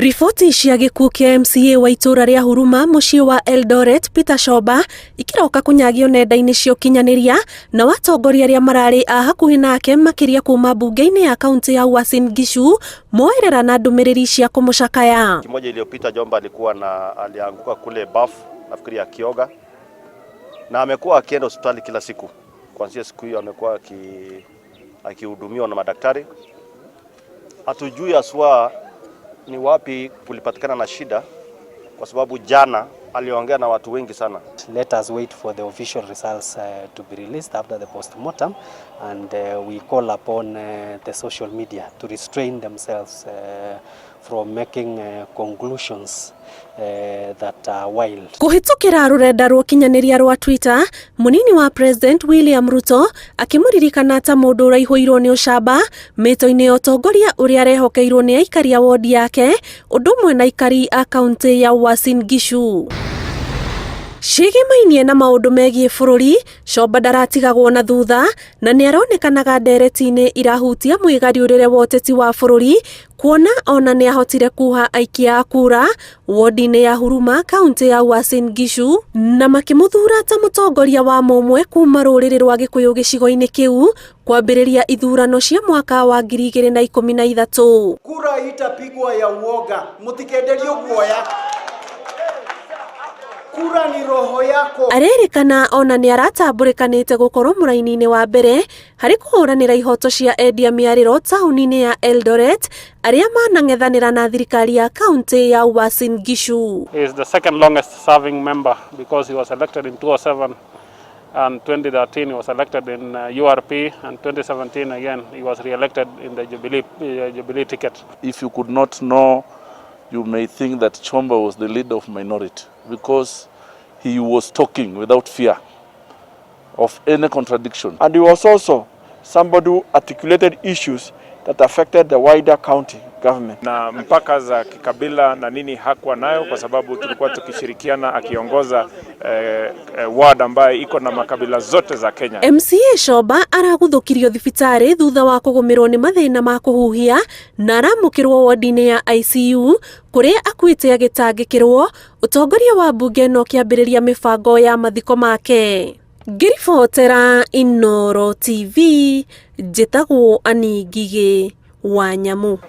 Riboti cia gĩkuũ kĩa MCA wa itũũra rĩa Huruma mũciĩ wa Eldoret Peter Shoba ikĩroka kũnyagio nenda-inĩ cia ũkinyanĩria na watongoria arĩa mararĩ a hakuhĩ nake makĩria kuma mbunge-inĩ ya kaunti ya Uasin Gishu moerera na ndũmĩrĩri cia kũmũcakaya. Wiki moja iliyopita Jomba alikuwa na alianguka kule bafu nafikiri akioga, na amekuwa akienda hospitali kila siku. Kuanzia siku hiyo amekuwa akihudumiwa na madaktari. Hatujui haswa ni wapi kulipatikana na shida, kwa sababu jana aliongea na watu wengi sana. Let us wait for the official results to be released after the postmortem, and we call upon the social media to restrain themselves from making conclusions that are wild. Kũhĩtũkĩra rũrenda rwa ũkinyanĩria rwa Twitter, mũnini wa President William Ruto akĩmũririkana ta mũndũ ũraihũirwo nĩ ũcamba mĩto-inĩ ya ũtongoria ũrĩa arehokeirwo nĩ aikari a wodi yake ũndũ ũmwe na aikari a kaunti ya Uasin Gishu. Ciĩgĩmainie na maũndũ megiĩ bũrũri, Chomba ndaratigagwo na thutha na nĩaronekanaga ndereti-inĩ irahutia mwĩgariũrĩre wa ũteti wa bũrũri kuona ona nĩahotire kuha aikia a kura wodi-inĩ ya Huruma kaunti ya Uasin Gishu na makĩmũthura ta mũtongoria wa mũmwe kuma rũrĩrĩ rwa Gĩkũyũ gĩcigo-inĩ kĩu kwambĩrĩria ithurano cia mwaka wa 2013. Kura itapigwa ya uoga, mutikenderio guoya. Kura ni roho yako. Arerĩkana ona nĩ aratambũrĩkanĩte gũkorwo mũraini-inĩ wa mbere harĩ kũhũranĩra ihoto cia endia mĩarĩro taũni-inĩ ya Eldoret arĩa manang'ethanĩra na thirikari ya kaunti ya Uasin Gishu. He is the second longest serving member because he was elected in 2007 and 2013 he was elected in URP, and 2017 again he was re-elected in the Jubilee ticket. If you could not know, you may think that Chomba was the leader of minority because he was talking without fear of any contradiction. And he was also somebody who articulated issues that affected the wider county government. Na mpaka za kikabila na nini hakuwa nayo, kwa sababu tulikuwa tukishirikiana akiongoza ward ambayo iko na makabila zote za Kenya. MCA Shoba araguthũkirio thibitarĩ thutha wa kũgũmĩrwo nĩ mathĩna ma kũhuhia na aramũkĩrwo wodi-inĩ ya ICU kũrĩa akuĩte agĩtangĩkĩrwo ũtongoria wa mbunge ĩno ũkĩambĩrĩria mĩbango ya mathiko make. Ngĩribotera Inooro TV njĩtagwo Annie Ngigĩ wa Nyamu.